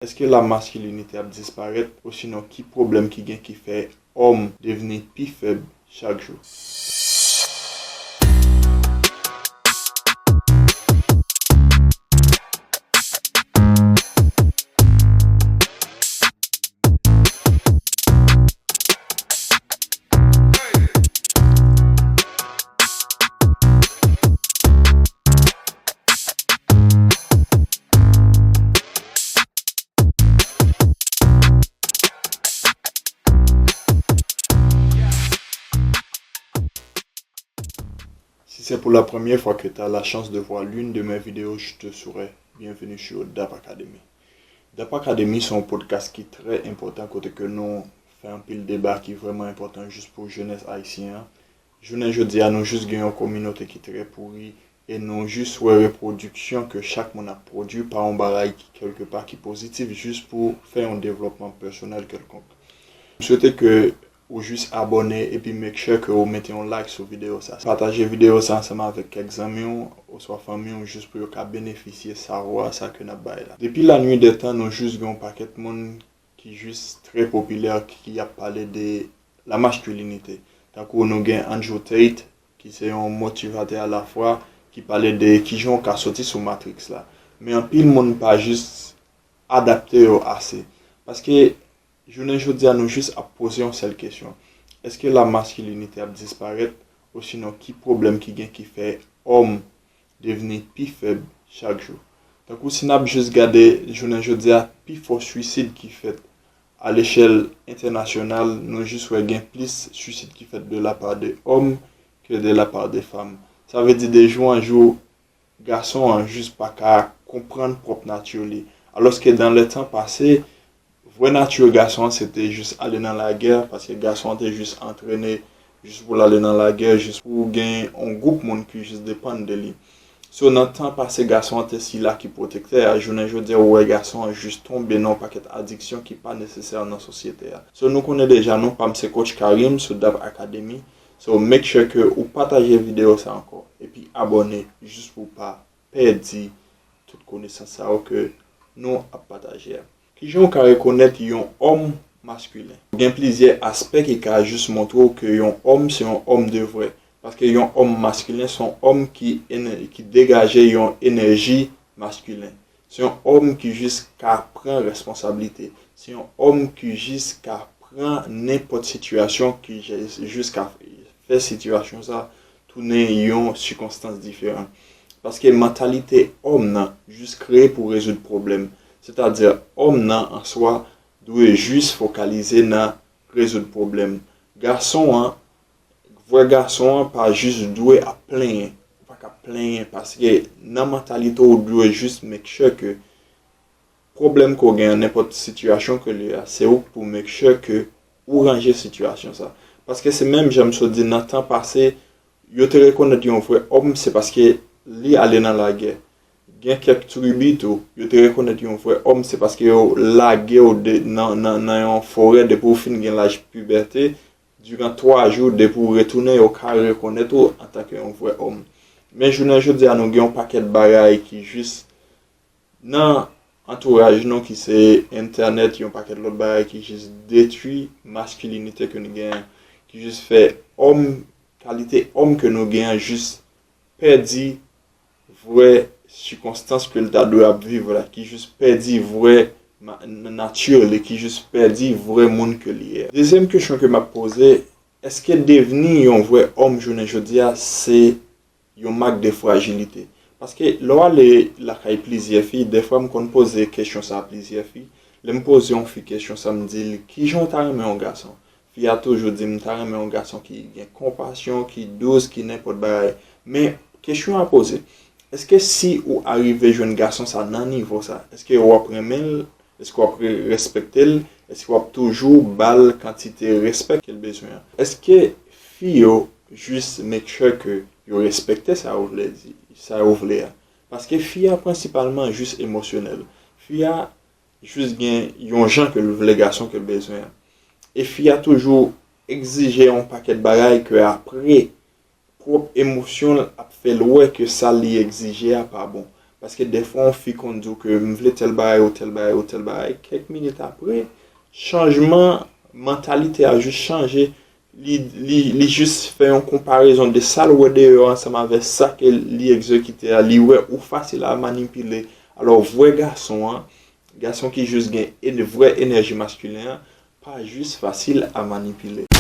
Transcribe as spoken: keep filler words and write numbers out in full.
Èske la maskilinite ap disparèt, osinon ki pwoblèm ki gen ki fè òm devni pi fèb chak jou? Si c'est pour la première fois que tu as la chance de voir l'une de mes vidéos, je te souhaite bienvenue sur Dap Academy. Dap Academy se yon podcast ki trè enpòtan, kote ke nou fè anpil deba ki vrèman enpòtan jis pou jenès ayisyen an. Jounen jodi a, nou jis gen yon kominote ki trè pouri e nou jis wè repwodiksyon ke chak moun ap pwodui pa yon bagay ki kèlkepa ki pozitif jis pou fè yon devlòpman pèsonèl kèlkonk. M swete ke ou jis abòne epi make sure ke ou mete yon like sou videyo sa. Pataje videyo sa ansanm avèk kèk zanmi w oswa fanmi w jis pou yo ka benefisye savwa sa ke n ap bay la. Depi la nuit des temps, nou jis gen yon pakèt moun ki jis trè popilè ki ap pale de la maskilinite. Tankou nou gen Andrew Tate, ki se yon motivatè alafwa, ki pale de kijan w ka soti sou Matrix la. Men anpil moun pa jis adapte yo ase. Paske jounen jodi a, nou jis ap poze yon sèl kesyon. Èske la maskilinite ap disparèt? Osinon, ki pwoblèm ki gen ki fè òm devni pi fèb chak jou? Tankou si n ap jis gade jounen jodi a, pi fò swisid ki fèt a lechèl entènasyonal, nou jis wè gen plis swisid ki fèt de la pa de òm ke de la pa de fanm. Sa vle di de jou an jou, gason an jis pa ka konprann pwòp nati li. Alòske dan lè tan pase, vrè nati gason an se te jis ale nan lagè, paske gason an te jis antrene jis pou l ale nan lagè, jis pou gen yon gwoup moun ki jis depann de li. So, nan tan pase, gason an te sila ki pwotektè a. Jounen jodi a, ou wè gason an jis tonbe nan yon pakèt adiksyon ki pa nesesè nan sosyete a. So, nou konnen deja, non pa m se Coach Karim sou Dap Academy. So, make sure ke ou pataje videyo sa ankò. Epi abòne, jis pou w pa pèdi tout konesans sa yo ke nou ap pataje a. Kijan w ka rekonèt yon òm maskilen? Gen plizyè aspè ki ka jis montre w ke yon òm se yon òm de vrè. Paske yon òm maskilen se yon òm ki, ene- ki degaje yon enèji maskilen. Se yon òm ki jis ka pran responsablite. Se yon òm ki jis ka pran nenpòt sitiyasyon, ki jis ka fè sitiyasyon sa tounen yon sikonstans diferan. Paske mantalite òm nan jis kreye pou rezoud pwoblèm. Sètadi, òm nan an swa dwe jis fokalize nan rezoud pwoblèm. Gason an, vrè gason an pa jis dwe ap plenyen. Ou pa ka plenyen paske nan mantalite w, ou dwe jis make sure ke pwoblèm ke w gen an, nenpòt sitiyasyon ke li ye a, se ou k pou make sure ke ou ranje sitiyasyon sa. Paske se menm jan m sot di nan tan pase, yo te rekonèt yon vrè òm, se paske li ale nan lagè. Gen kèk tribi tou, yo te rekonèt yon vrè òm, se paske yo lage w de, nan, nan, nan yon forè depi w fin gen laj pibète, diran twa jou, depi w retounen, yo ka rekonèt ou antanke yon vrè òm. Men jounen jodi a, nou gen yon pakèt bagay ki jis nan antouraj nou, ki se entènèt, yon pakèt lòt bagay ki jis detwi maskilinite ke n genyen, ki jis fè òm, kalite òm ke nou genyen jis pèdi vrè sikonstans ke l ta dwe ap viv la, ki jis pèdi vrè ma- nati li, ki jis pèdi vrè moun ke li ye. Dezyèm kesyon ke m ap poze, èske devni yon vrè òm jounen jodi a se yon mak de frajilite? Paske lè w ale lakay plizyè fi, dèfwa m konn poze kesyon sa a plizyè fi. Lè m poze yon fi kesyon sa, m di l, "Kijan w ta renmen yon gason?" Fi a toujou di m, "M ta renmen yon gason ki gen konpasyon, ki dous, ki nenpòt bagay." Men, kesyon a poze, èske si ou arive jwenn gason sa nan nivo sa, èske w ap renmen l? Èske w ap re- respekte l? Èske w ap toujou ba l kantite respè ke l bezwen an? Èske fi yo jis make sure ke yo respekte sa ou vle di, sa ou vle a? Paske fi a prensipalman jis emosyonèl. Fi a jis gen yon jan ke l vle gason ke l bezwen an. E fi a toujou egzije yon pakèt bagay ke apre pwòp emosyon l ap fè l wè ke sa li egzije a pa bon. Paske dèfwa yon fi konn di w ke m vle tèl bagay ou tèl bagay ou tèl bagay, kèk minit apre, chanjman, mantalite a jis chanje, li, li, li jis fè yon konparezon de sa l wè deyò ansanm avè sa ke li egzekite a, li wè ou fasil a manipile. Alò, vrè gason an, gason ki jis gen en-, vrè enèji maskilen an, pa jis fasil a manipile.